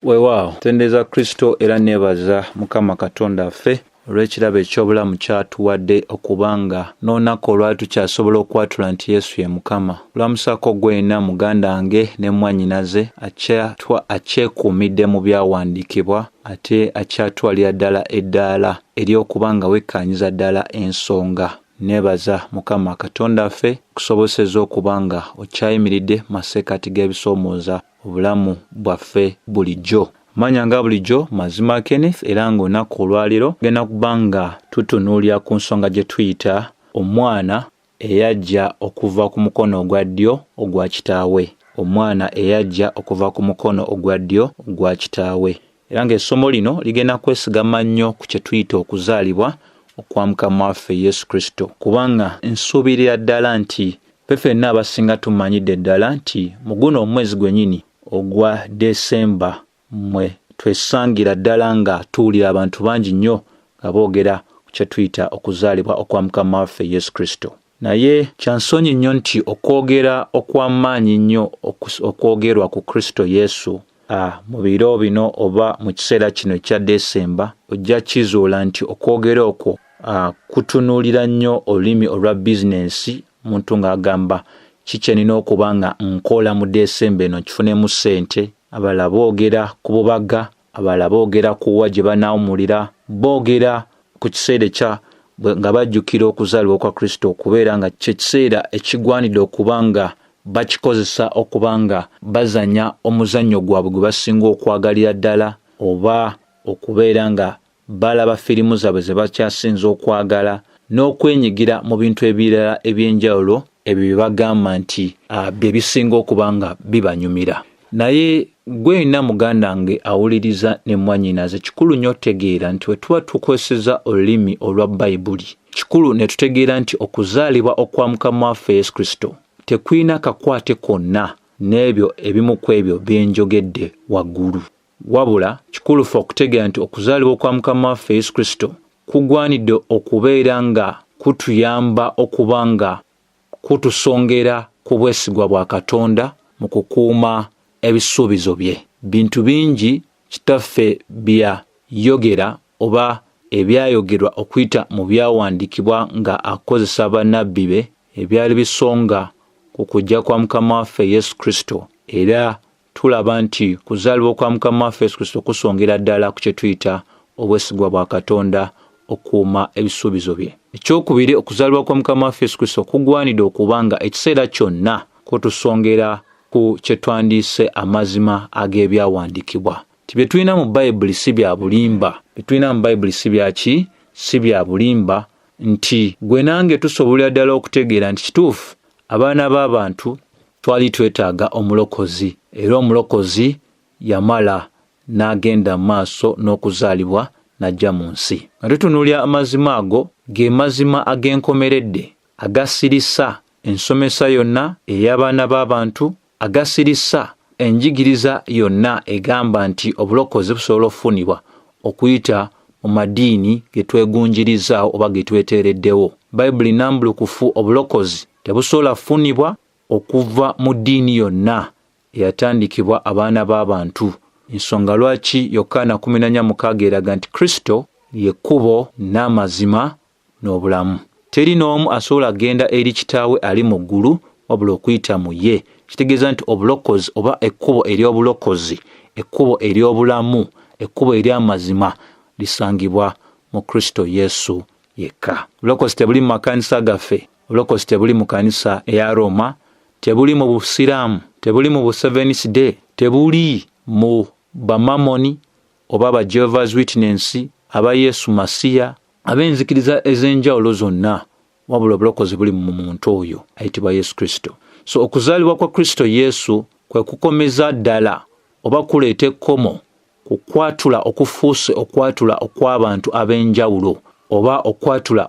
Weewaawo, ntendereza Kristo era neebaza Mukama Katonda waffe olw'ekirabo eky'obulamu ky'atuwadde okuba nga n'olunaku olwali tukyasobola okwatula nti Yesu ye Mukama. Kulamusaako ggwe yenna muganda wange ne mwannyinaze akyekuumidde mu byawandiikibwa ate akyatwalira ddala eddaala ery'okuba nga wekkaanyiza ddala ensonga. Neebaza Mukama Katonda waffe akusobosezza okuba nga okyayimiridde mu masekkati g'ebisoomooza obulamu bwaffe bulijjo. Manya nga bulijjo Mazima Kenneth era ng'olunaku olwaleero tugenda kuba nga tutunuulira ku nsonga gye tuyita omwana eyajja okuva ku mukono ogwa ddyo ogwa kitaawe. Omwana eyajja okuva ku mukono ogwa ddyo ogwa kitaawe. Era ng'essomo lino ligenda kwesigama nnyo ku kye tuyita okuzaalibwa okwa Mukama waffe Yesu Kristo. Kubanga nsuubirira ddala nti ffe ffenna abasinga tumanyidde ddala nti mu guno omwezi gwennyini ogwa Desemba mwe twesangira ddala nga tuwulira abantu bangi nnyo nga boogera ku kye tuyita okuzaalibwa okwa Mukama waffe Yesu Kristo. Naye kya nsonyi nnyo nti okwogera okw'amaanyi nnyo okwogerwa ku Kristo Yesu mu biro bino oba mu kiseera kino ekya Desemba, ojja kizuula nti okwogera okwo kutunuulira nnyo olulimi olwa bizinensi, omuntu ng'agamba ki kye nnina okuba nga nkola mu Desemba eno nkifunemu ssente. Abalala boogera ku bubaga, abalala boogera ku wa gye banaawummulira, boogera ku kiseera ekya nga bajjukira okuzaalibwa kwa Kristo okubeera nga kye kiseera ekigwanidde okuba nga bakikozesa okuba nga bazannya omuzannyo gwabwe gwe basinga okwagalira ddala oba okubeera nga balaba firimu zaabwe ze bakyasinze okwagala n'okwenyigira mu bintu ebirala eby'enjawulo ebyo bye bagamba nti bye bisinga okuba nga bibanyumira. Naye gwe yenna muganda wange awuliriza ne mwannyinaze, kikulu nnyo otegeera nti bwe tuba tukozesezza olulimi olwa Bayibuli, kikulu ne tutegeera nti okuzaalibwa okwa Mukama waffe Yesu Kristo tekulina kakwate konna n'ebyo ebimu ku ebyo bye njogedde waggulu. Wabula kikulu ffe okutegeera nti okuzaalibwa okwa Mukama waffe Yesu Kristo kugwanidde okubeera nga kutuyamba okuba nga kutusongera ku bwesigwa bwa Katonda mu kukuuma ebisuubizo bye. Bintu bingi Kitaffe bye yayogera oba ebyayogerwa okuyita mu byawandiikibwa nga akozesa bannabbi be ebyali bisonga ku kujja kwa Mukama waffe Yesu Kristo, era tulaba nti kuzaalibwa kwa Mukama waffe Yesu Kristo kusongera ddala ku kye tuyita obwesigwa bwa Katonda okukuuma ebisuubizo bye. Ekyokubiri, okuzaalibwa kwa Mukama waffe Yesu Kristo kugwanidde okuba nga ekiseera kyonna kutusongera ku kye twandiise amazima ag'ebyawandiikibwa. Nti bye tulina mu Bayibuli si bya bulimba. Bye tulina mu Bayibuli si bya ki? Si bya bulimba. Nti gwe nange tusobolera ddala okutegeera nti kituufu abaana b'abantu twali twetaaga omulokozi, era omulokozi yamala n'agenda mu maaso n'okuzaalibwa n'ajja mu nsi. Nga tutunuulira amazima ago, ge mazima ag'enkomeredde agasirisa ensomesa yonna ey'abaana b'abantu, agasirisa enjigiriza yonna egamba nti obulokozi busobola okufunibwa okuyita mu madiini ge twegunjirizzaawo oba ge tweteereddewo. Bayibuli nnambulukufu, obulokozi tebusobola kufunibwa okuva mu ddiini yonna eyatandikibwa abaana b'abantu. Ensonga lwaki Yokaana 14:6 eraga nti Kristo lye kkubo n'amazima n'obulamu. Teri n'omu asobola kugenda eri Kitaawe ali mu ggulu wabula okuyita mu ye. Kitegeeza nti obulokozi oba ekkubo ery'obulokozi, ekkubo ery'obulamu, ekkubo ery'amazima lisangibwa mu Kristo Yesu yekka. Obulokozi tebuli mu makanisa gaffe, obulokozi tebuli mu kanisa eya Rooma, tebuli mu Busiraamu, tebuli mu Buseventh Day, tebuli mu Bamamoni oba aba Jehovah's Witness, aba Yesu Masiya, ab'enzikiriza ez'enjawulo zonna, wabula obulokozi buli mu muntu oyo ayitibwa Yesu Kristo. So okuzaalibwa kwa Kristo Yesu kwe kukomeza ddala oba kuleeta ekkomo ku kwatula okufuuse okwatula okw'abantu ab'enjawulo oba okwatula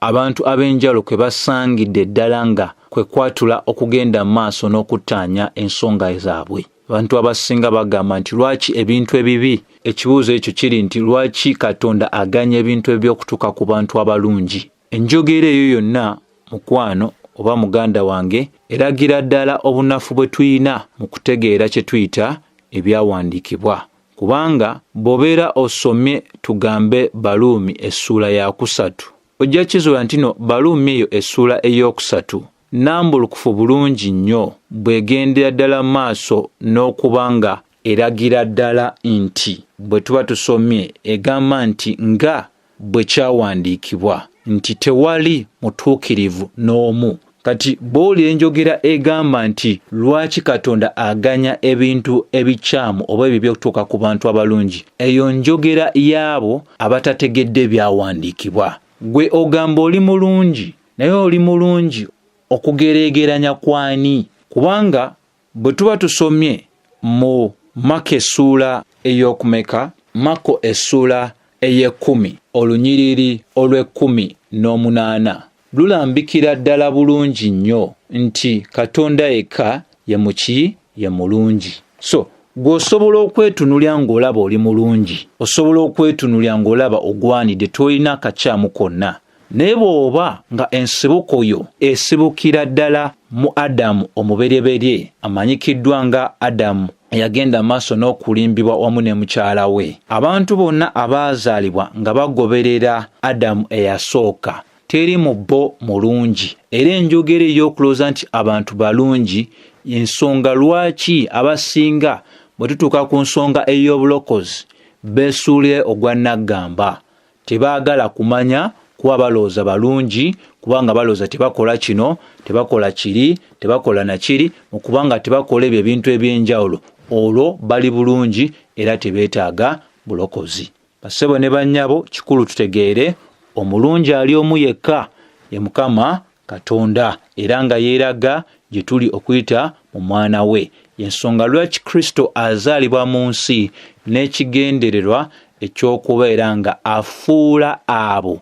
abantu ab'enjawulo kwe basangidde ddala nga kwe kwatula okugenda mu maaso n'okuttaanya ensonga zaabwe. Abantu abasinga bagamba nti lwaki ebintu ebibi? Ekibuuzo ekyo kiri nti lwaki Katonda aganya ebintu ebibi okutuuka ku bantu abalungi? Enjogera eyo yonna, mukwano oba muganda wange, eragira ddala obunafu bwe tulina mu kutegeera kye tuyita ebyawandiikibwa. Kubanga bw'obeera osomye tugambe Baruumi essuula yakusatu, ojja kizuula nti no Baruumi eyo essuula ey'okusatu nnambulukufu bulungi nnyo bw'egendera ddala maaso n'okuba nga eragira ddala nti bwe tuba tusomye egamba nti nga bwe kyawandiikibwa nti tewali mutuukirivu n'omu. Kati bw'owulira enjogera egamba nti lwaki Katonda aganya ebintu ebikyamu oba ebibi okutuuka ku bantu abalungi, eyo njogera y'abo abatategedde byawandiikibwa. Gwe ogamba oli mulungi, naye oli mulungi okugereegeranya kw'ani? Kubanga bwe tuba tusomye mu Mako essuula ey'okumeka, Mako essuula ey'ekkumi olunyiriri olw'ekkumi n'omunaana lulambikira ddala bulungi nnyo nti Katonda yekka ye muki ye mulungi. So gwe osobola okwetunulya ng'olaba oli mulungi, osobola okwetunulya ng'olaba ogwanidde, tolina kakyamu konna. Naye bw'oba nga ensibuko yo esibukira ddala mu Adamu omubereberye amanyikiddwa nga Adamu eyagenda maaso n'okulimbibwa wamu ne mukyala we, abantu bonna abaazaalibwa nga bagoberera Adamu eyasooka teri mu bo mulungi. Era enjogera ey'okulowooza nti abantu balungi ensonga lwaki abasinga bwe tutuuka ku nsonga ey'obulokozi beesuulire ogwa nnaggamba. Tebaagala kumanya kuba balowooza balungi, kubanga balowooza tebakola kino, tebakola kiri, tebakola na kiri, mu kubanga tebakola ebyo ebintu eby'enjawulo, olwo bali bulungi era tebeetaaga bulokozi. Bassebo ne bannyabo, kikulu tutegeere omulungi ali omu yekka, ye Mukama Katonda, era nga yeeraga gye tuli okuyita mu Mwana we. Y'ensonga lwaki Kristo azaalibwa mu nsi n'ekigendererwa eky'okubeera nga afuula abo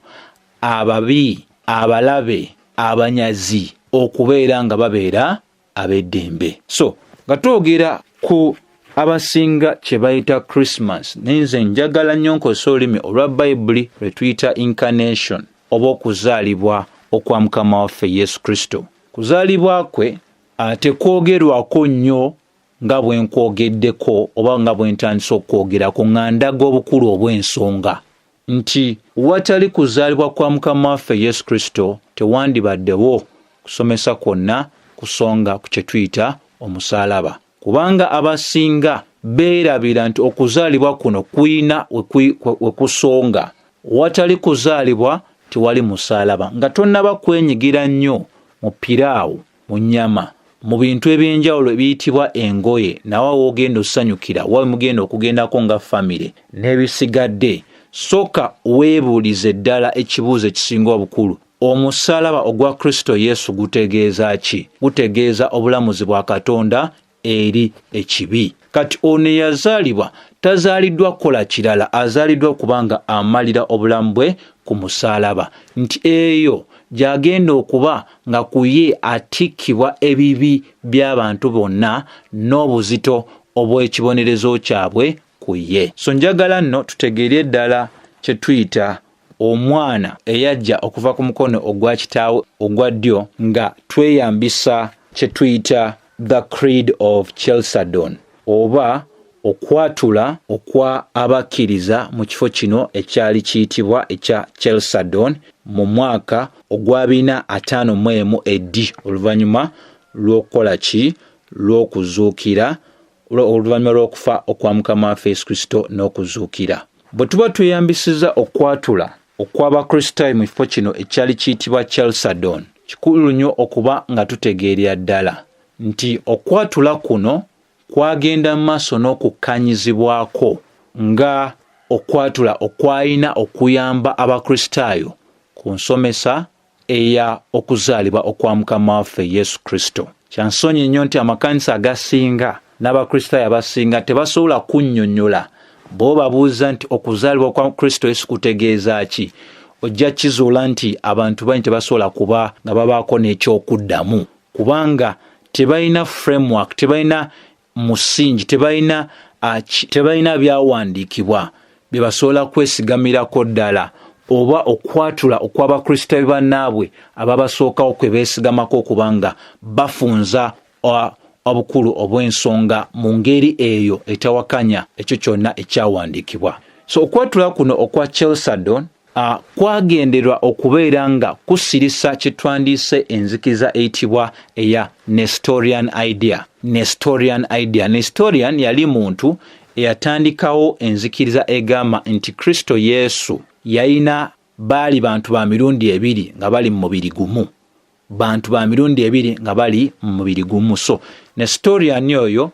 ababi, abalabe, abanyazi okubeera nga babeera ab'eddembe. So nga twogera ku abasinga kye bayita Christmas, naye nze njagala nnyo nkozesa olulimi olwa Bayibuli lwe tuyita incarnation oba okuzaalibwa okwa Mukama waffe Yesu Kristo. Kuzaalibwa kwe tekwogerwako nnyo nga bwe nkwogeddeko oba nga bwe ntandise okwogerako nga ndaga obukulu obw'ensonga nti watali kuzaalibwa kwa Mukama waffe Yesu Kristo tewandibaddewo kusomesa kwonna kusonga ku kye tuyita omusaalaba, kubanga abasinga beerabira nti okuzaalibwa kuno kulina we kusonga. Watali kuzaalibwa tewali musaalaba. Nga tonnaba kwenyigira nnyo mu piraawo, mu nnyama, mu bintu eby'enjawulo ebiyitibwa engoye, nawe w'ogenda osanyukira, wa mugenda okugendako nga famire n'ebisigadde, sooka weebuulize ddala ekibuuzo ekisinga obukulu. Omusaalaba ogwa Kristo Yesu gutegeeza ki? Gutegeeza obulamuzi bwa Katonda eri ekibi. Kati ono eyazaalibwa tazaaliddwa kukola kirala, azaaliddwa kubanga amalira obulamu bwe ku musaalaba, nti eyo gy'agenda okuba nga ku ye atikkibwa ebibi by'abantu bonna n'obuzito obw'ekibonerezo kyabwe ku ye. So njagala nno tutegeere ddala kye tuyita omwana eyajja okuva ku mukono ogwa kitaawe ogwa ddyo nga tweyambisa kye tuyita the Creed of Chalcedon oba okwatula okwa abakkiriza mu kifo kino ekyali kiyitibwa ekya Chalcedon mu mwaka ogwa 451 AD oluvannyuma lw'okukola ki? Lw'okuzuukira, oluvannyuma lw'okufa okwa Mukama waffe Yesu Kristo n'okuzuukira. Bwe tuba tweyambisizza okwatula okw'Abakristaayo mu kifo kino ekyali kiyitibwa Chalcedon, kikulu nnyo okuba nga tutegeerera ddala nti okwatula kuno kwagenda mu maaso n'okukkanyizibwako nga okwatula okwalina okuyamba Abakristaayo ku nsomesa eya okuzaalibwa okwa Mukama waffe Yesu Kristo. Kya nsonyi nnyo nti amakanisa agasinga n'Abakristaayo abasinga tebasobola kunnyonnyola bw'obabuuza nti okuzaalibwa kwa Kristo Yesu kutegeeza ki, ojja kizuula nti abantu bangi tebasobola kuba nga babaako n'ekyokuddamu kubanga tebalina framework, tebalina musingi, tebalina byawandiikibwa bye basobola kwesigamirako ddala oba okwatula okw'Abakristaayo bannaabwe ababasookawo kwe beesigamako okuba nga bafunza obukulu obw'ensonga mu ngeri eyo etawakanya ekyo kyonna ekyawandiikibwa. So okwatula kuno okwa Chalcedon kwagenderwa okubeera nga kusirisa kye twandiise enzikiriza eyitibwa eya Nestorian idea. Nestorian idea. Nestorian yali muntu eyatandikawo enzikiriza egamba nti Kristo Yesu yalina baali bantu ba mirundi ebiri nga bali mu mubiri gumu. Bantu ba mirundi ebiri nga bali mu mubiri gumu. So Nestorian oyo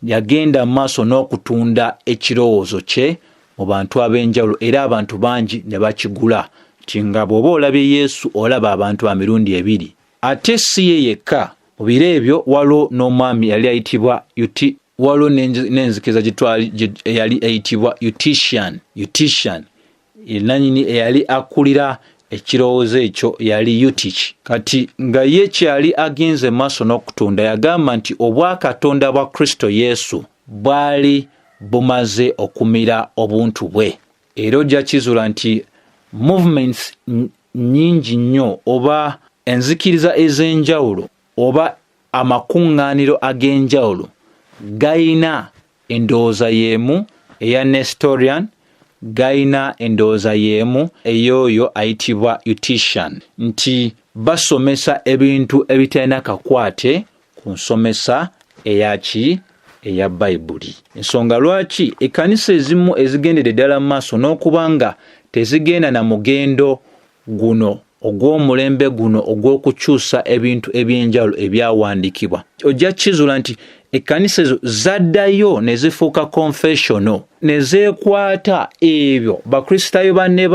yagenda mu maaso n'okutunda ekirowoozo kye mu bantu ab'enjawulo era abantu bangi ne bakigula nti nga bw'oba olabye Yesu olaba abantu ba mirundi ebiri. Ate si ye yekka, mu biro ebyo waliwo n'omwami yali ayitibwa Yuti, waliwo n'enzikiriza eyali eyitibwa Eutychian, Eutychian nanyini eyali akulira ekirowoozo ekyo yali Eutych. Kati nga ye kyali agenze maaso n'okutunda yagamba nti obwakatonda bwa Kristo Yesu bwali bumaze okumira obuntu bwe. Era ojja kizuula nti movements nnyingi nnyo oba enzikiriza ez'enjawulo oba amakuŋŋaaniro ag'enjawulo gayina endowooza y'emu eya Nestorian, gayina endowooza y'emu ey'oyo ayitibwa Eutychian, nti basomesa ebintu ebitalina kakwate ku nsomesa eyaki eya Bayibuli. Ensonga lwaki ekkanisa ezimu ezigendedde ddala mu maaso n'okuba nga tezigenda na mugendo guno ogw'omulembe guno ogw'okukyusa ebintu eby'enjawulo ebyawandiikibwa, ojja kizuula nti ekkanisa ezo zaddayo ne zifuuka confessional ne zeekwata ebyo Bakristaayo banne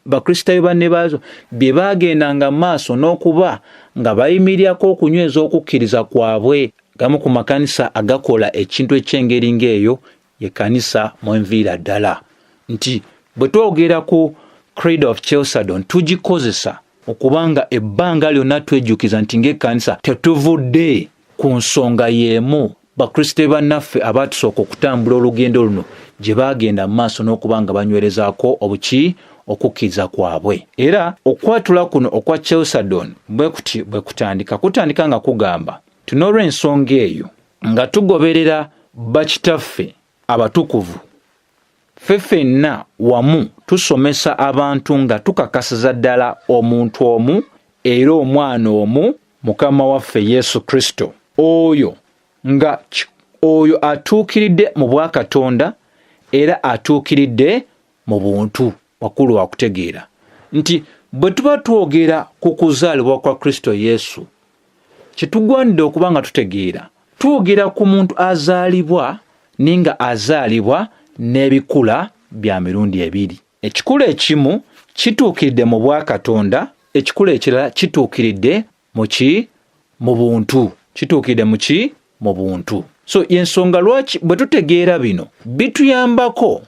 Bakristaayo banne baazo bye baagendanga mu maaso n'okuba nga bayimirirako okunyweza okukkiriza kwabwe. Gamu ku makanisa agakola ekintu eky'engeri ng'eyo ye kkanisa mwenviira ddala nti bwe twogera ku Creed of Chalcedon tugikozesa okubanga ebbanga lyonna twejjukiza nti ng'ekkanisa tetuvudde ku nsonga y'emu Bakristaayo bannaffe abaatusooka okutambula olugendo luno gye baagenda mu maaso n'okuba nga banywerezaako obuki okukkiriza kwabwe. Era okwatula kuno okwa Chalcedon bwe kuti bwe kutandika, kutandika nga kugamba nti n'olw'ensonga eyo nga tugoberera bakitaffe abatukuvu, ffe ffenna wamu tusomesa abantu nga tukakasiza ddala omuntu omu era omwana omu, Mukama waffe Yesu Kristo, oyo nga oyo atuukiridde mu bwakatonda era atuukiridde mu buntu. Wakulu wa kutegeera nti bwe tuba twogera ku kuzaalibwa kwa Kristo Yesu, kyetugwanidde okuba nga tutegeera, twogera ku muntu azaalibwa naye nga azaalibwa n'ebikula bya mirundi ebiri. Ekikula ekimu kituukiridde mu bwakatonda, ekikula ekirala kituukiridde mu ki? Mu buntu. Kituukiridde mu ki? Mu buntu. So y'ensonga lwaki bwe tutegeera bino bituyambako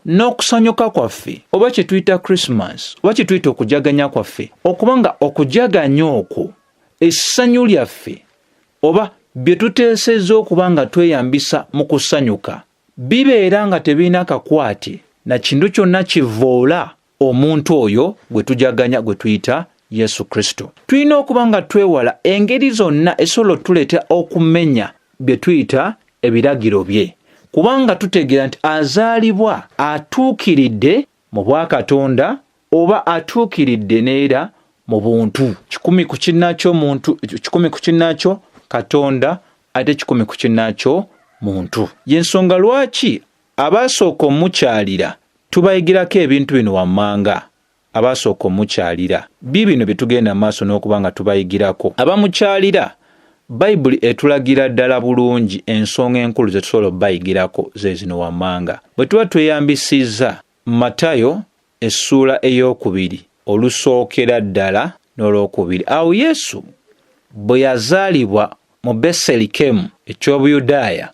n'okusanyuka kwaffe oba kye tuyita Christmas oba kye tuyita okujaganya kwaffe, okuba nga okujaganya okwo essanyu lyaffe oba bye tuteesezza okuba nga tweyambisa mu kusanyuka bibeera nga tebirina kakwate na kintu kyonna kivoola omuntu oyo gwe tujaganya gwe tuyita Yesu Kristo. Tulina okuba nga twewala engeri zonna esobola otuleetera okumenya bye tuyita ebiragiro bye, kubanga tutegeera nti azaalibwa atuukiridde mu bwakatonda oba atuukiridde n'era mu buntu. 100 ku kinnaakyo muntu, 100 ku kinnaakyo Katonda, ate 100 ku kinnaakyo muntu. Y'ensonga lwaki abaasooka omukyalira tubayigirako ebintu bino wammanga. Abaasooka omukyalira biibino bye tugenda mu maaso n'okuba nga tubayigirako. Abamukyalira, Bayibuli etulagira ddala bulungi ensonga enkulu ze tusobola okubayigirako ze zino wammanga. Bwe tuba tweyambisizza Matayo essuula ey'okubiri olusookera ddala n'olwokubiri, awo Yesu bwe yazaalibwa mu Beserikemu eky'Obuyudaaya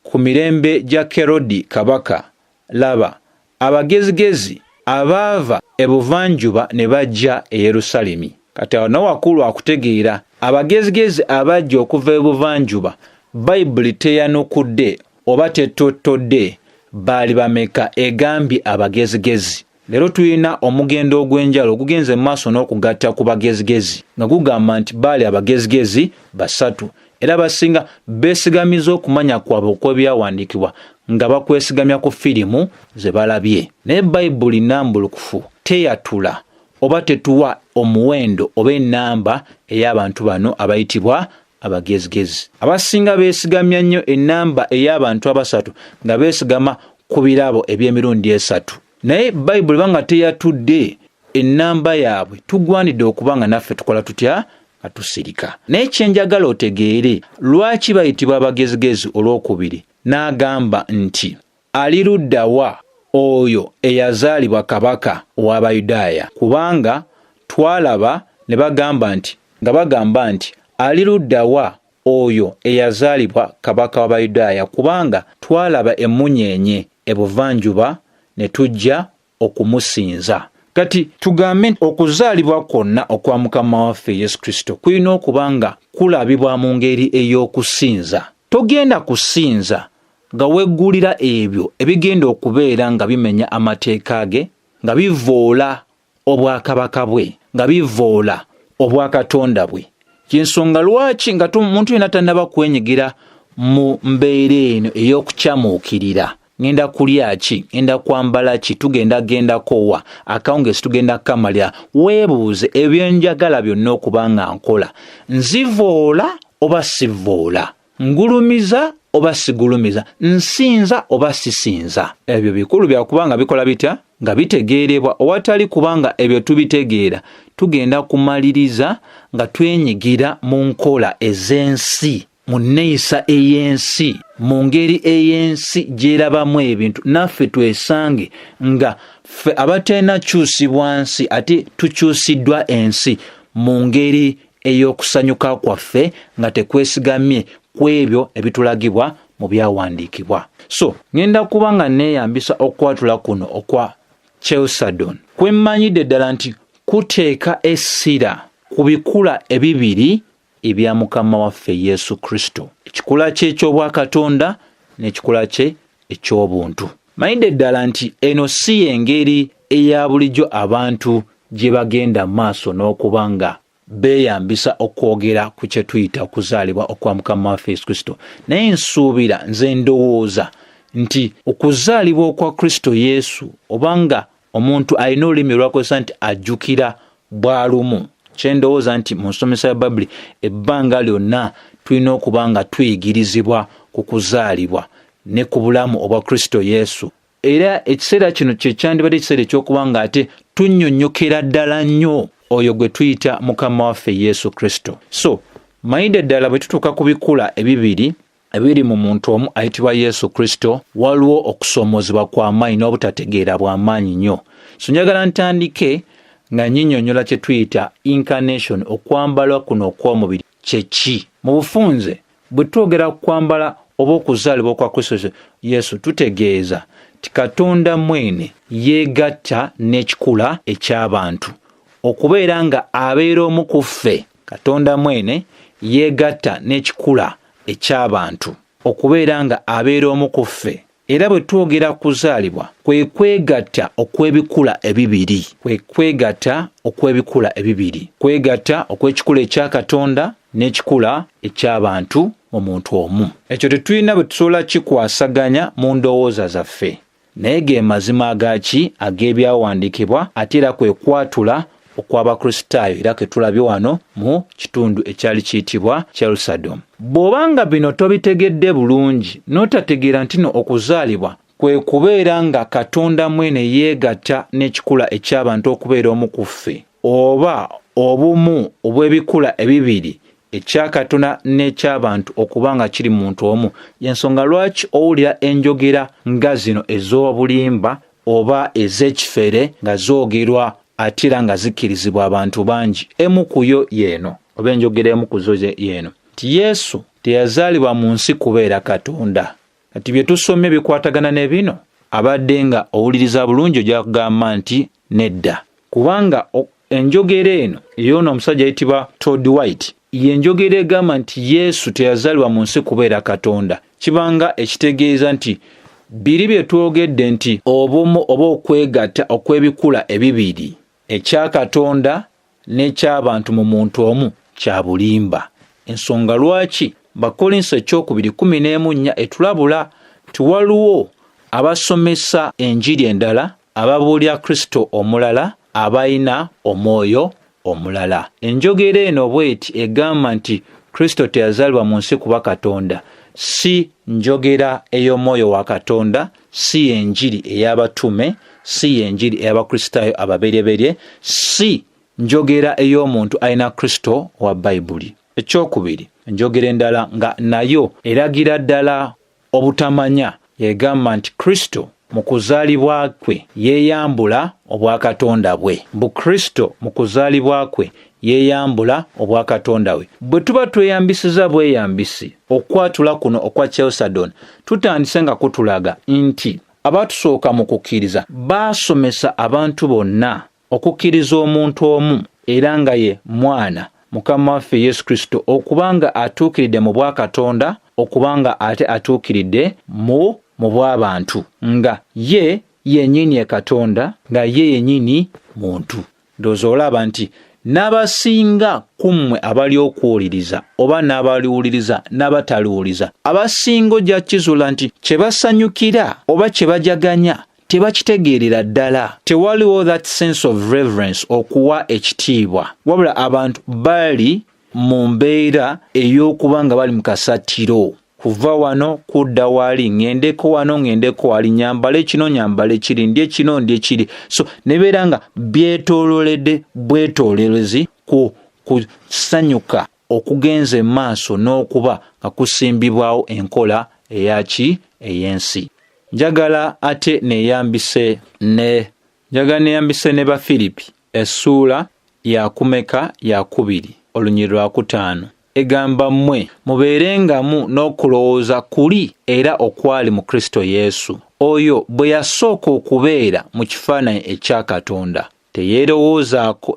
ku mirembe gya Kerodi kabaka, laba, abagezigezi abaava ebuvanjuba ne bajja e Yerusalemi. Kati awo nawo wakulu akutegeera abagezigezi abajja okuva ebuvanjuba Bayibuli teyanukudde oba tettottodde baali bameka, egambye abagezigezi. Leero tulina omugendo ogw'enjawulo ogugenze mu maaso n'okugatta ku bagezigezi nga gugamba nti baali abagezigezi basatu. Era abasinga beesigamiza okumanya kwabwe okw'ebyawandiikibwa nga bakwesigamya ku firimu ze balabye. Naye Bayibuli nnambulukufu teyatula oba tetuwa omuwendo oba ennamba ey'abantu bano abayitibwa abagezigezi. Abasinga beesigamya nnyo ennamba ey'abantu abasatu nga beesigama ku birabo eby'emirundi esatu. Naye Bayibuli banga teyatudde ennamba yaabwe, tugwanidde okuba nga naffe tukola tutya? Nga tusirika. Naye kye njagala otegeere, lwaki bayitibwa abagezigezi olwokubiri, n'agamba nti, Ali ludda wa oyo eyazaalibwa kabaka w'Abayudaaya? Kubanga twalaba ne bagamba nti, nga bagamba nti, Ali ludda wa oyo eyazaalibwa kabaka w'Abayudaaya? Kubanga twalaba emmunyeenye ebuvanjuba ne tujja okumusinza. Kati tugambe nti okuzaalibwa kwonna okwa Mukama waffe Yesu Kristo kulina okuba nga kulabibwa mu ngeri ey'okusinza. Togenda kusinza nga weggulira ebyo ebigenda okubeera nga bimenya amateeka ge, nga bivoola obwakabaka bwe, nga bivoola obwakatonda bwe. Kyensonga lwaki nga omuntu yenna tannaba kwenyigira mu mbeera eno ey'okukyamuukirira, ngenda kulya ki, ngenda kwambala ki, tugenda gendako wa, akawungeezi tugenda kukamalira, weebuuze ebyenjagala byonna okuba nga nkola, nzivoola oba sivoola, ngulumiza oba sigulumiza, nsinza oba sisinza. Ebyo bikulu byakuba nga bikola bitya? Nga bitegeerebwa. Owatali kubanga ebyo tubitegeera, tugenda kumaliriza nga twenyigira mu nkola ez'ensi, mu nneeyisa ey'ensi, mu ngeri ey'ensi gy'erabamu ebintu, naffe twesange nga ffe abatalina kyusibwa nsi ate tukyusiddwa ensi mu ngeri ey'okusanyuka kwaffe nga tekwesigamye ku ebyo ebitulagibwa mu byawandiikibwa. So ngenda kuba nga neeyambisa okwatula kuno okwa Chalcedon, kwe mmanyidde ddala nti kuteeka essira ku bikula ebibiri ebya Mukama waffe Yesu Kristo, ekikula kye eky'obwakatonda n'ekikula kye eky'obuntu. Manyidde ddala nti eno si y'engeri eya bulijjo abantu gye bagenda maaso n'okuba nga beeyambisa okwogera ku kye tuyita okuzaalibwa okwa Mukama waffe Yesu Kristo. Naye nsuubira, nze ndowooza nti okuzaalibwa okwa Kristo Yesu, oba nga omuntu alina olulimi lwakozesa nti ajjukira bwalumu, kye ndowooza nti mu nsomesa ya Bayibuli ebbanga lyonna tulina okuba nga tuyigirizibwa ku kuzaalibwa ne ku bulamu obwa Kristo Yesu. Era ekiseera kino kye kyandibadde ekiseera eky'okuba nga ate tunnyonnyokera ddala nnyo oyo gwe tuyita Mukama waffe Yesu Kristo. So manyidde ddala bwe tutuuka ku bikula ebibiri ebiri mu muntu omu ayitibwa Yesu Kristo, waliwo okusoomoozebwa kw'amaanyi n'obutategeera bw'amaanyi nnyo. So njagala ntandike nga nnyinnyonnyola kye tuyita incarnation, okwambalwa kuno okw'omubiri kye ki. Mu bufunze bwe twogera ku kwambala oba okuzaalibwa okwa Kristo Yesu, tutegeeza nti Katonda mwene yeegatta n'ekikula eky'abantu okubeera nga abeera omu ku ffe. Katonda mwene yeegatta n'ekikula eky'abantu okubeera nga abeera omu ku ffe. Era bwe twogera kuzaalibwa, kwe kwegatta okw'ebikula ebibiri, kwe kwegatta okw'ebikula ebibiri, kwegatta okw'ekikula ekya Katonda n'ekikula eky'abantu mu muntu omu. Ekyo tetulina bwe tusobola kikwasaganya mu ndowooza zaffe, naye ge mazima agaki ag'ebyawandiikibwa, ate era kwe kwatula okw'Abakristaayo era ke tulabye wano mu kitundu ekyali kiyitibwa Chalcedon. Bw'oba nga bino tobitegedde bulungi, n'otategeera nti no okuzaalibwa kwe kubeera nga Katonda mwene yeegatta n'ekikula eky'abantu okubeera omu ku ffe, oba obumu obw'ebikula ebibiri ekya Katonda n'eky'abantu okuba nga kiri mu muntu omu, y'ensonga lwaki owulira enjogera nga zino ez'obulimba oba ez'ekifere nga zoogerwa ate era nga zikkirizibwa abantu bangi. Emu ku yo y'eno, oba enjogera emu ku zo y'eno, nti Yesu teyazaalibwa mu nsi kubeera Katonda. Kati bye tusomye bikwatagana ne bino? Abadde nga owuliriza bulungi ojja kugamba nti nedda, kubanga enjogera eno ey'ono omusajja ayitibwa Todd White y'enjogera egamba nti Yesu teyazaalibwa mu nsi kubeera Katonda. Kibanga ekitegeeza nti biri bye twogedde nti obumu oba okwegatta okw'ebikula ebibiri, ekya Katonda n'eky'abantu mu muntu omu, kya bulimba. Ensonga lwaki Bakolinso ekyokubiri 14 etulabula nti waliwo abasomesa enjiri endala, ababuulira Kristo omulala, abalina omwoyo omulala. Enjogera eno bweti egamba nti Kristo teyazaalibwa mu nsi kuba Katonda, si njogera ey'omwoyo wa Katonda, si y'enjiri ey'abatume, si y'enjiri ey'Abakristaayo ababereberye, si njogera ey'omuntu alina Kristo wa Bayibuli. Ekyokubiri, enjogera endala nga nayo eragira ddala obutamanya egamba nti Kristo mu kuzaalibwa kwe yeeyambula obwakatonda bwe. Mbu Kristo mu kuzaalibwa kwe yeeyambula obwakatonda bwe. Bwe tuba tweyambisiza bweyambisi okwatula kuno okwa Chalcedon, tutandise nga kutulaga nti abaatusooka mu kukkiriza baasomesa abantu bonna okukkiriza omuntu omu era nga ye Mwana, Mukama waffe Yesu Kristo, okuba nga atuukiridde mu bwakatonda, okuba nga ate atuukiridde mu mu bw'abantu, nga ye yennyini ye Katonda, nga ye yennyini muntu. Ndowooza olaba nti n'abasinga ku mmwe abali okuwuliriza oba n'abaliwuliriza n'abataliwuliza, abasinga ojja kizuula nti kye basanyukira oba kye bajaganya tebakitegeerera ddala. Tewaliwo that sense of reverence, okuwa ekitiibwa, wabula abantu bali mu mbeera ey'okuba nga bali mu kasattiro, kuva wano kudda wali, ŋŋendeko wano, ŋŋendeko wali, nyambale kino, nyambale kiri, ndye kino, ndye kiri. So nebeera nga byetoololedde bwetoololezi ku kusanyuka okugenze maaso n'okuba nga kusimbibwawo enkola eyaki ey'ensi. Njagala ate neeyambise ne njagala neeyambise ne Bafiripi essuula ya kumeka ya kubiri olunyiriri lwa kutaano egamba, mmwe mubeerengamu n'okulowooza kuli era okwali mu Kristo Yesu, oyo bwe yasooka okubeera mu kifaananyi ekya Katonda,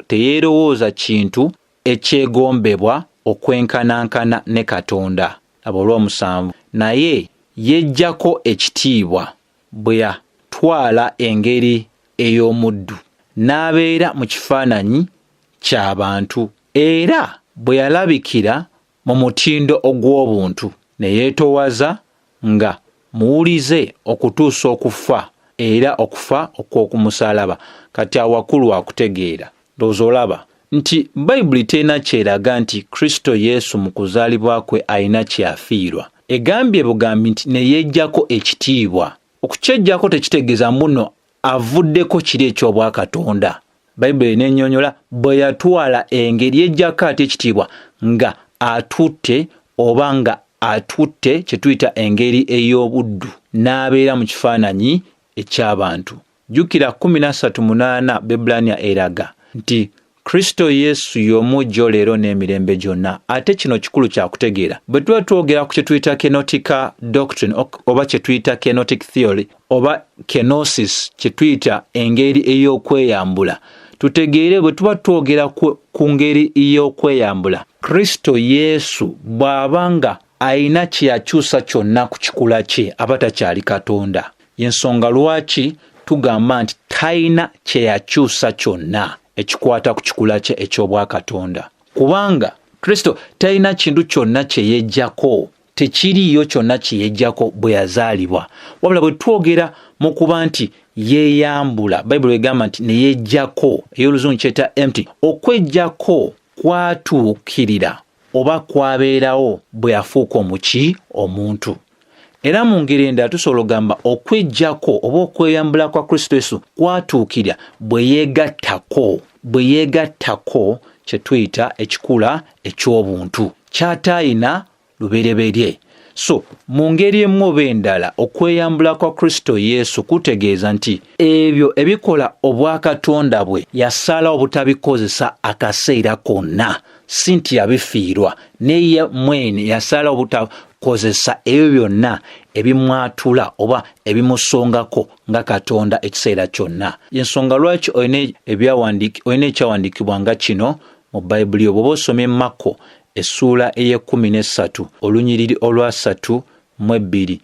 teyeerowooza kintu ekyegombebwa okwenkanankana ne Katonda. Laba olw'omusanvu. Naye yeggyako ekitiibwa bwe yatwala engeri ey'omuddu, n'abeera mu kifaananyi ky'abantu, era bwe yalabikira mu mutindo ogw'obuntu, ne yeetoowaza nga muwulize okutuusa okufa, era okufa okw'oku musaalaba. Kati awakulu akutegeera. Ndowooza olaba nti Bayibuli terina ky'eraga nti Kristo Yesu mu kuzaalibwa kwe alina kye yafiirwa. Egambye bugambi nti ne yeggyako ekitiibwa. Okukyeggyako tekitegeeza mbu nno avuddeko kiri eky'obwakatonda. Bayibuli enennyonnyola bwe yatwala engeri yeggyako ate ekitiibwa nga atutte oba nga atutte kye tuyita engeri ey'obuddu n'abeera mu kifaananyi eky'abantu. Jjukira 13:8 Bebbulaniya eraga nti Kristo Yesu y'omu jjo leero n'emirembe gyonna. Ate kino kikulu kya kutegeera. Bwe tuba twogera ku kye tuyita kenotic doctrine oba kye tuyita kenotic theory oba kenosis, kye tuyita engeri ey'okweyambula, tutegeere bwe tuba twogera ku ngeri ey'okweyambula, Kristo Yesu bw'aba nga alina kye yakyusa kyonna ku kikula kye, aba takyali Katonda. Y'ensonga lwaki tugamba nti talina kye yakyusa kyonna ekikwata ku kikula kye eky'obwakatonda, kubanga Kristo talina kintu kyonna kye yeggyako, tekiriiyo kyonna kye yeggyako bwe yazaalibwa. Wabula bwe twogera mu kuba nti yeeyambula, Bayibuli egamba nti ne yeggyako, ey'oluzungu kyeta empty, okweggyako kwatuukirira oba kwabeerawo bwe yafuuka omuki omuntu. Era mu ngeri endala tusobola okugamba okweggyako oba okweyambula kwa Kristo Yesu kwatuukirira bwe yeegattako, bwe yeegattako kye tuyita ekikula eky'obuntu ky'ataayina lubereberye. So mu ngeri emu oba endala okweyambula kwa Kristo Yesu kutegeeza nti ebyo ebikola obwakatonda bwe yasalawo obutabikozesa akaseera konna, si nti yabifiirwa, naye mwene yasalawo obutakozesa ebyo byonna ebimwatula oba ebimusongako nga Katonda ekiseera kyonna. Y'ensonga lwaki olina ekyawandiikibwa nga kino mu Bayibuli yo. Bw'oba osomye Makko essuula ey'ekkumi n'essatu olunyiriri olwasatu mu ebbiri,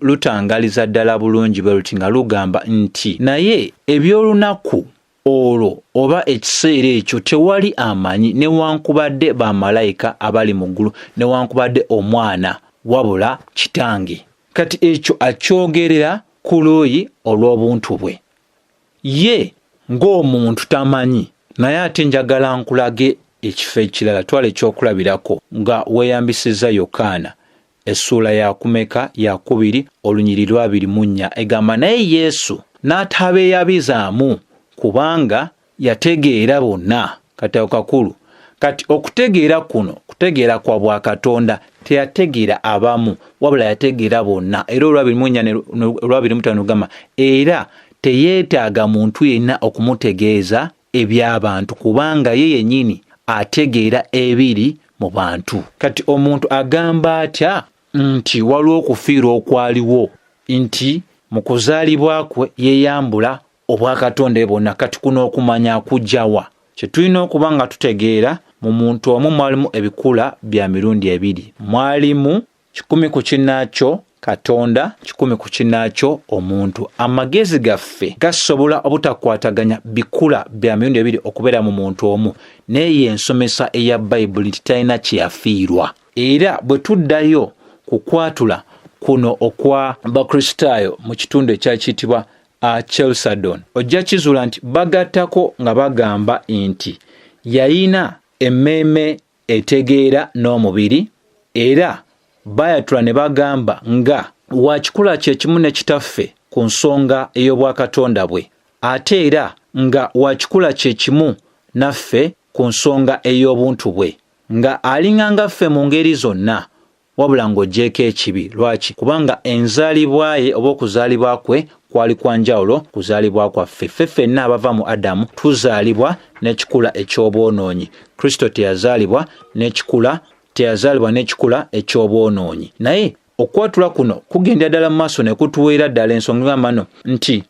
lutangaliza ddala bulungi bwe luti nga lugamba nti, naye eby'olunaku Olwo oba ekiseera ekyo tewali amanyi, newankubadde bamalayika abali mu ggulu, newankubadde Omwana, wabula Kitange. Kati ekyo akyogerera ku luuyi olw'obuntu bwe. Ye ng'omuntu tamanyi, naye ate njagala nkulage ekifo ekirala. Twala ekyokulabirako nga weeyambisizza Yokaana essuula ya kumeka ya kubiri olunyiri lwa 24 egamba, naye Yesu n'atabeeyabizaamu kubanga yategeera bonna. Kati awo kakulu. Kati okutegeera kuno kutegeera kwa bwakatonda, teyategeera abamu wabula yategeera bonna. Era olwa 24 olwa 25 lugamba, era teyeetaaga muntu yenna okumutegeeza eby'abantu kubanga ye yennyini ategeera ebiri mu bantu. Kati omuntu agamba atya nti waliwo okufiirwa okwaliwo nti mu kuzaalibwa kwe yeeyambula obwakatonda bwonna? Kati kuno okumanya akujjawa? Kye tulina okuba nga tutegeera, mu muntu omu mwalimu ebikula bya mirundi ebiri. Mwalimu 100 ku kinnaakyo Katonda, 100 ku kinnaakyo omuntu. Amagezi gaffe gasobola obutakwataganya bikula bya mirundi ebiri okubeera mu muntu omu, naye y'ensomesa eya Bayibuli nti talina kye yafiirwa. Era bwe tuddayo ku kwatula kuno okwa Bakristaayo mu kitundu ekyakiyitibwa Chalcedon, ojja kizuula nti bagattako nga bagamba nti yalina emmeeme etegeera n'omubiri, era bayatula ne bagamba nga wa kikula kye kimu ne Kitaffe ku nsonga ey'obwakatonda bwe, ate era nga wa kikula kye kimu naffe ku nsonga ey'obuntu bwe, nga alinganga ffe mu ngeri zonna wabula ng'oggyeeko ekibi. Lwaki? Kubanga enzaalibwa ye oba okuzaalibwa kwe kwali kwa njawulo kuzaalibwa kwaffe. Ffe ffenna abava mu Adamu tuzaalibwa n'ekikula eky'obwonoonyi. Kristo teyazaalibwa n'ekikula, teyazaalibwa n'ekikula eky'obwonoonyi. Naye okwatula kuno kugenda ddala mu maaso ne kutuweera ddala ensonga egamba no nti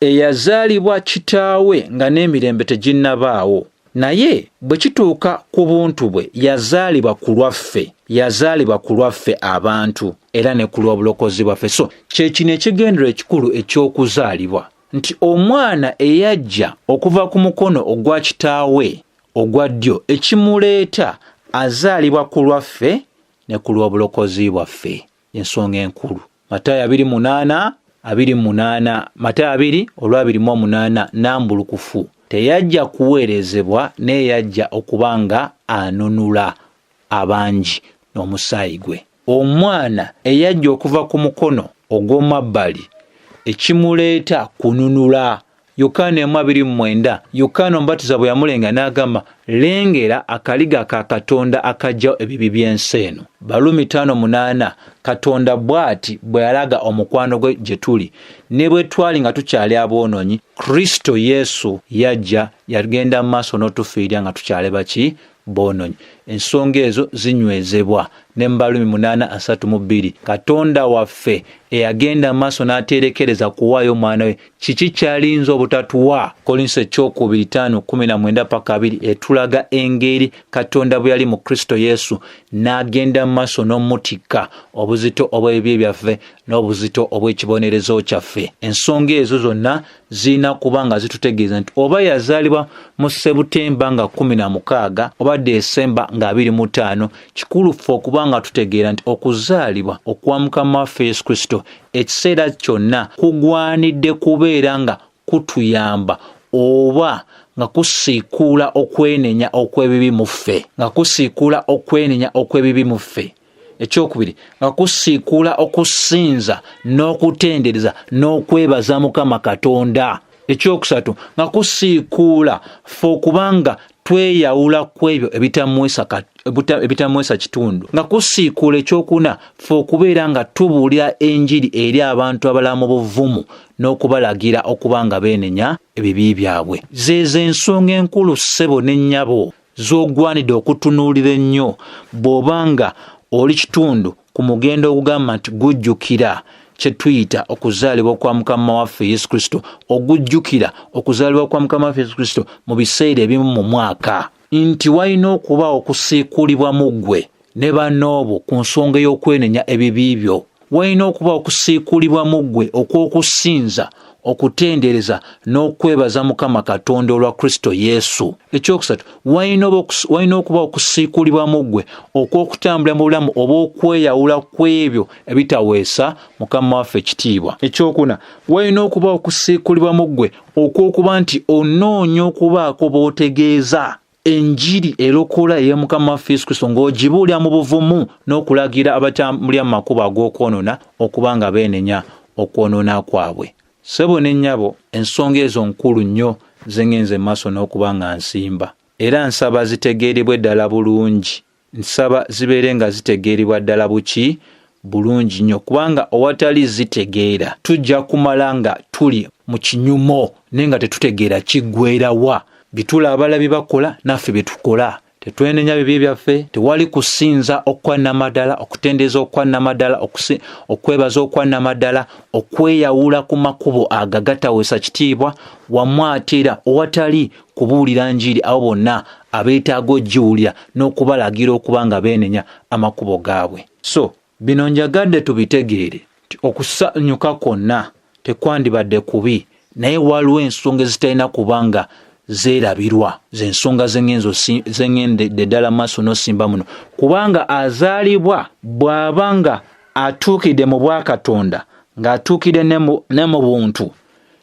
eyazaalibwa kitaawe nga n'emirembe teginnabaawo. Naye bwe kituuka ku buntu bwe, yazaalibwa ku lwaffe, yazaalibwa ku lwaffe abantu era ne ku lw'obulokozi bwaffe. So kye kino ekigendererwa ekikulu eky'okuzaalibwa, nti omwana eyajja okuva ku mukono ogwa kitaawe ogwa ddyo, ekimuleeta azaalibwa ku lwaffe ne ku lw'obulokozi bwaffe. Ensonga enkulu. Matayo abiri munaana, abiri munaana, Matayo abiri olwabiri mu omunaana, nambulukufu. Teyajja kuweerezebwa, naye yajja okuba nga anunula abangi n'omusaayi gwe. Omwana eyajja okuva ku mukono ogw'omabbali, ekimuleeta kununula. Yokaana emu abiri mu mwenda, Yokaana Omubatiza bwe yamulenga n'agamba, lengera akaliga ka Katonda akaggyawo ebibi by'ensi eno. Baruumi 5:8, Katonda bw'ati bwe yalaga omukwano gwe gye tuli, ne bwe twali nga tukyali aboonoonyi, Kristo Yesu yajja, yagenda mu maaso n'otufiirira nga tukyali baki? Boonoonyi. Ensonga ezo zinywezebwa ne mu Baruumi 8:32, Katonda waffe eyagenda mu maaso n'ateerekereza kuwaayo omwana we, kiki ky'alinza obutatuwa? Kolinso ekyokubiri ttaano kkumi na mwenda paka abiri etulaga engeri Katonda bwe yali mu Kristo Yesu n'agenda mu maaso n'omutikka obuzito obw'ebibi byaffe n'obuzito obw'ekibonerezo kyaffe. Ensonga ezo zonna zirina kuba nga zitutegeeza nti oba yazaalibwa mu Sebutemba nga 16 oba Desemba nga 25, kikulu ffe okuba nga tutegeera nti okuzaalibwa okwa Mukama waffe Yesu Kristo ekiseera kyonna kugwanidde kubeera nga kutuyamba oba nga kusiikuula okwenenya okw'ebibi mu ffe, nga kusiikuula okwenenya okw'ebibi mu ffe. Ekyokubiri, nga kusiikuula okusinza n'okutendereza n'okwebaza Mukama Katonda. Ekyokusatu, nga kusiikuula ffe okuba nga tweyawula ku ebyo ebitamuweesa kitundu. Nga kusiikuula ekyokuna, ffe okubeera nga tubuulira enjiri eri abantu abalala mu buvumu n'okubalagira okuba nga beenenya ebibi byabwe. Zeezo ensonga enkulu ssebo ne nnyabo z'ogwanidde okutunuulira ennyo bw'oba nga oli kitundu ku mugendo ogugamba nti gujjukira kye tuyita okuzaalibwa kwa Mukama waffe Yesu Kristo, ogujjukira okuzaalibwa kwa Mukama waffe Yesu Kristo mu biseera ebimu mu mwaka, nti walina okubaawo okusiikuulibwa mu ggwe ne bannoobo ku nsonga ey'okwenenya ebibi byo. Walina okuba okusiikuulibwa mu ggwe okw'okusinza, okutendereza n'okwebaza Mukama Katonda olwa Kristo Yesu. Ekyokusatu, walina okuba okusiikulibwa mu ggwe okw'okutambula mu bulamu obw'okweyawula ku ebyo ebitaweesa Mukama waffe ekitiibwa. Ekyokuna, walina okuba okusiikulibwa mu ggwe okw'okuba nti onoonya okubaako b'otegeeza enjiri erokola eya Mukama waffe Yesu Kristo ng'ogibuulira mu buvumu n'okulagira abatambulira mu makubo ag'okwonoona okuba nga beenenya okwonoona kwabwe. Ssebo ne nnyabo, ensonga ezo nkulu nnyo ze ŋŋenze mu maaso n'okuba nga nsimba, era nsaba zitegeerebwe ddala bulungi. Nsaba zibeere nga zitegeerebwa ddala buki bulungi nnyo, kubanga owatali zitegeera tujja kumala nga tuli mu kinyumo naye nga tetutegeera kiggweera wa. Bye tulaba bye bakola naffe bye tukola. Tetwenenya bibi byaffe, tewali kusinza okwa nnamaddala, okutendereza okwa nnamaddala, okwebaza okwa nnamaddala, okweyawula ku makubo ago agataweesa kitiibwa, wamu ate era owatali kubuulira njiri abo bonna abeetaaga ogiwulira n'okubalagira okuba nga beenenya amakubo gaabwe. So bino njagadde tubitegeere nti okusanyuka kwonna tekwandibadde kubi, naye waliwo ensonga ezitalina kuba nga zeerabirwa, z'ensonga zeŋŋendedde ddala maaso n'osimba muno, kubanga azaalibwa bw'aba nga atuukidde mu bwakatonda, ng'atuukidde ne mu buntu.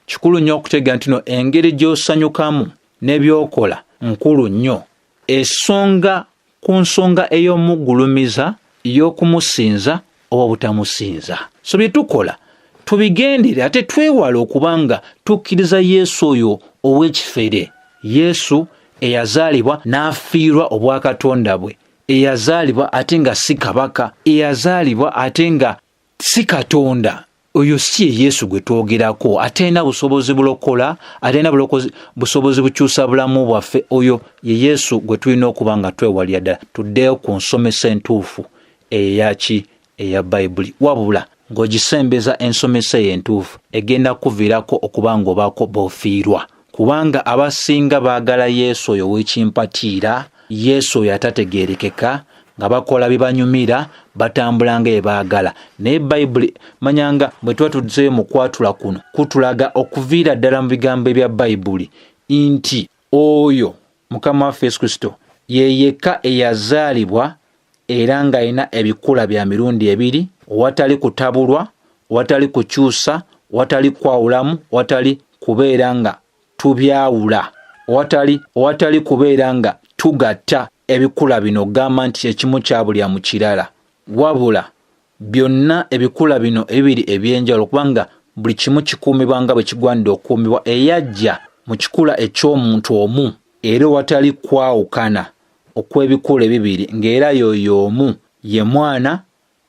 Kikulu nnyo okutegeera nti no engeri gy'osanyukamu ne by'okola nkulu nnyo. Esonga ku nsonga ey'omugulumiza, y'okumusinza oba obutamusinza. So bye tukola tubigendere, ate twewale okuba nga tukkiriza Yesu oyo ow'ekifere, Yesu eyazaalibwa n'afiirwa obwakatonda bwe, eyazaalibwa ate nga si kabaka, eyazaalibwa ate nga si Katonda. Oyo si ye Yesu gwe twogerako, atalina busobozi bulokola, atalina busobozi bukyusa bulamu bwaffe. Oyo ye Yesu gwe tulina okuba nga twewalira ddala. Tuddeyo ku nsomesa entuufu eyaki eya Bayibuli, wabula ng'ogisembeza ensomesa eyo entuufu egenda kuviirako okuba ng'obaako b'ofiirwa, kubanga abasinga baagala Yesu oyo ow'ekimpatiira, Yesu oyo atategeerekeka, nga bakola bibanyumira, batambula nga ebaagala. Naye Bayibuli, manyanga bwe tuba tuzzeeyo mu kwatula kuno, kutulaga okuviira ddala mu bigambo ebya Bayibuli nti oyo Mukama waffe Yesu Kristo ye yekka eyazaalibwa era ng'alina ebikula bya mirundi ebiri, owatali kutabulwa, owatali kukyusa, owatali kwawulamu, owatali kubeera nga tubyawula, owatali kubeera nga tugatta ebikula bino okugamba nti ekimu kyabulira mu kirala, wabula byonna ebikula bino ebibiri eby'enjawulo, kubanga buli kimu kikuumibwa nga bwe kigwanidde okukuumibwa, eyajja mu kikula eky'omuntu omu era owatali kwawukana okw'ebikula ebibiri, ng'era y'oyo omu ye Mwana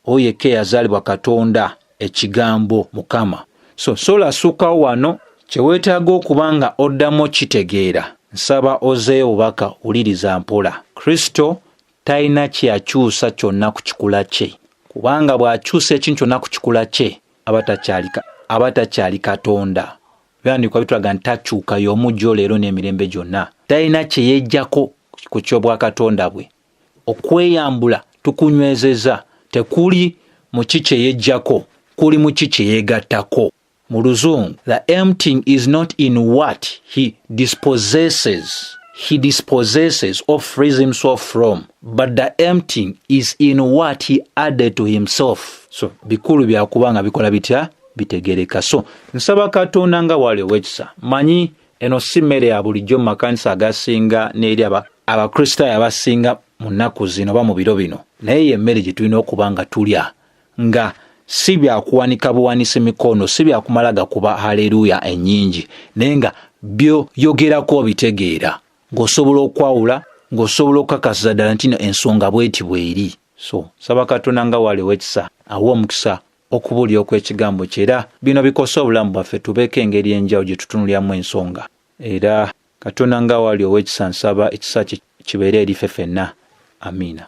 oyo yekka eyazaalibwa Katonda, Ekigambo Mukama. So sola sukkawo wano, kye weetaaga okuba nga oddamu okitegeera, nsaba ozeeyo obubaka, wuliriza mpola. Kristo talina kye yakyusa kyonna ku kikula kye, kubanga bw'akyusa ekintu kyonna ku kikula kye aba takyali Katonda. Ebyawandiikibwa bitulaga nti takyuka, y'omu jjo leero n'emirembe gyonna. Talina kye yeggyako ku ky'obwakatonda bwe. Okweyambula tukunywezeza tekuli mu ki kye yeggyako, kuli mu ki kye yeegattako. Mu Luzungu, the emptying is not in what he dispossesses, he dispossesses or frees himself from, but the emptying is in what he added to himself. So bikulu byakuba nga bikola bitya bitegereka. So nsaba Katonda nga wali ow'ekisa, manyi eno si mmere ya bulijjo mu makanisa agasinga n'eri Abakristaayo abasinga mu nnaku zino oba mu biro bino, naye ye mmere gye tulina okuba nga tulya, nga si byakuwanika buwanisi mikono, si byakumala gakuba haleluya ennyingi, naye nga byoyogerako obitegeera, ng'osobola okwawula, ng'osobola okukakasiza ddala nti no ensonga bweti bweri. So nsaba Katonda nga wali ow'ekisa awe omukisa okubuulira okw'ekigambo kye, era bino bikose obulamu bwaffe, tubeeko engeri enjawulo gye tutunuliramu ensonga. Era Katonda nga wali ow'ekisa, nsaba ekisa kye kibeere eri ffe ffenna. Amiina.